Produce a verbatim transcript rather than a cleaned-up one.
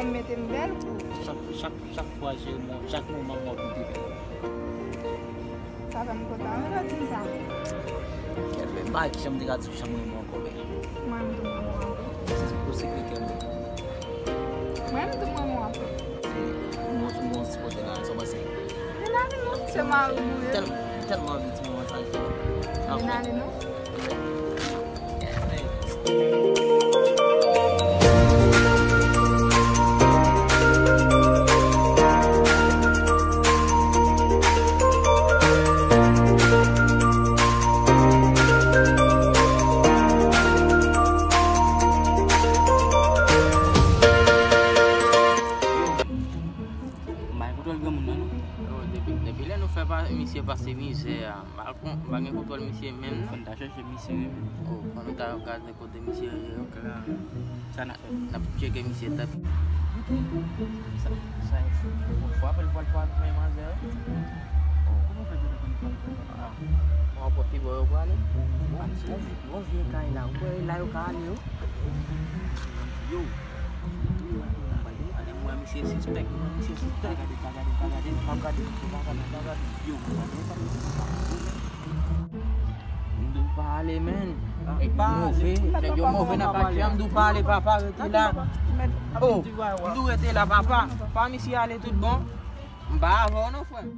Mete m bèl pou ou. Chak, chak, chak fwa, chak moman, mwen ap pi bèl. Sa fè m kontan, wi, lè w di m sa. Kèt, men pa ki jan m te ka di w jan m renmen w ankò, men. Mwen, m tou m renmen w ankò. Se pou sekrè kè m. Mwen, m tou m renmen w ankò. Se, mwen, mwen, ti kote la, sa w panse? Vin ale non, se mari m ou ye. Tèl-, tèlman anvi ti moman sa, jodi a. Vin ale non. M bay kontwòl granmoun nan, non. Yo, depi, depi lè nou fè pa, misye pase mizè a, m pa kon-, m pa gen kontwòl misye menm, non. Fò n ta chèche misye, wi, menm. Oh, fò nou ta gade kote misye ye, yo. Kla. Sa n ap fè? N ap tcheke misye tèt. Sa, sa e fou. Bon, fò apèl pral pa men manzè, wi. Oh, kòman fè telefòn pa? Ah, bon, ankò pi bò yo prale. Bon, bon, bon vye kay la. Ou kwè la yo ka ale, yo? Yo. Ale, mwen, misye sispèk, mwen, misye sispèk. Pa gade, pa gade, pa gade, pa gade, pa gade, pa gade. Yo, mwen, mwen, mwen, mwen, mwen. M di w pa ale, menn. Nèg yo move, nèg yo move nan katye a, m di w pa ale, papa, rete la. Oh, m di w rete la, papa. Pa misye ale tout bon. M pa avè w non, frè m.